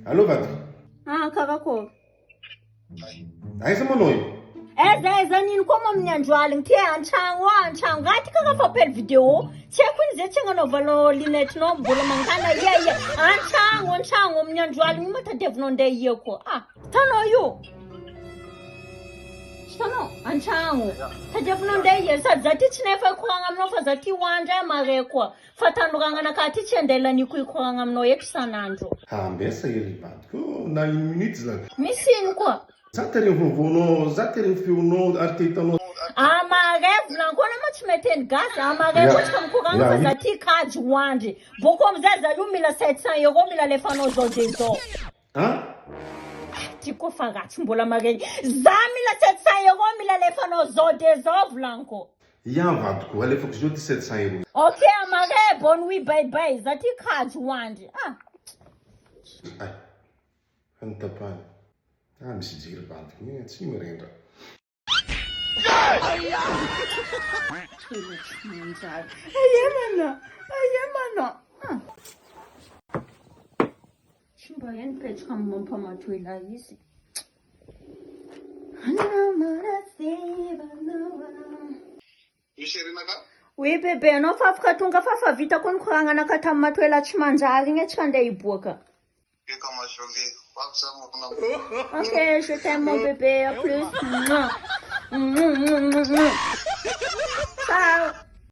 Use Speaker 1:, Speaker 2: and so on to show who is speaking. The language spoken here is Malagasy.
Speaker 1: Allô vadiko.
Speaker 2: Ah, karakôry?
Speaker 1: Aiza moa anao io?
Speaker 2: Aiza aiza nino koa moa amin'ny andro aligny ty antragno ao antragno raha ty karaha fampely vidéo tsy haiko iny zay tsy agnanaovanao lunette-nao mbola mangana ia ia antragno antragno amin'ny andro aligny io ma tadiavinao andeha ia koa ah hitanao io hitanao antragno tadiavinao andeha ia sady za ty tsy nefa hikoragna aminao fa za ty hoandry ahy mare koa Fa tanoragnanakahy ty tsy andeha laniako hikoragna aminao eto isan'andro.
Speaker 1: Ambesa ery vadiko na une minute zany.
Speaker 2: Misy ino koa?
Speaker 1: Za te regny vaovaonao, za te regny feonao ary te hitanao.
Speaker 2: Amaray volaniko anao ma tsy mahay teny gasy, amaray koa tsika mikoragna fa za ty kajy ho andry. Boko amizay za io mila 700 euros mila alefanao zao de zao.
Speaker 1: An?
Speaker 2: Ty koa fa ratsy mbola maregny. Za mila 700 euros mila alefanao zao de zao volaniko.
Speaker 1: Ia vadiko, alefako zao ty 700 euros.
Speaker 2: Ok amaray, bonne nuit bye bye, za ty kajy ho andry ah.
Speaker 1: Ay, fa notapahiny. Ah misy jiro vadiko igny tsy mirindra.
Speaker 2: Tsy mba hay mipetraka amin'ny mampamatoa elahy izy. Oui bébé, anao fa afaka tonga fa fa vitako ny koragnanaka tamin'ny matoa elahy tsy manjary igny tsy andeha hiboaka.
Speaker 3: Eka ma jolie, ho avy za mon amour.
Speaker 2: Ok, je t'aime mon bébé, à plus. Mouah. Ciao.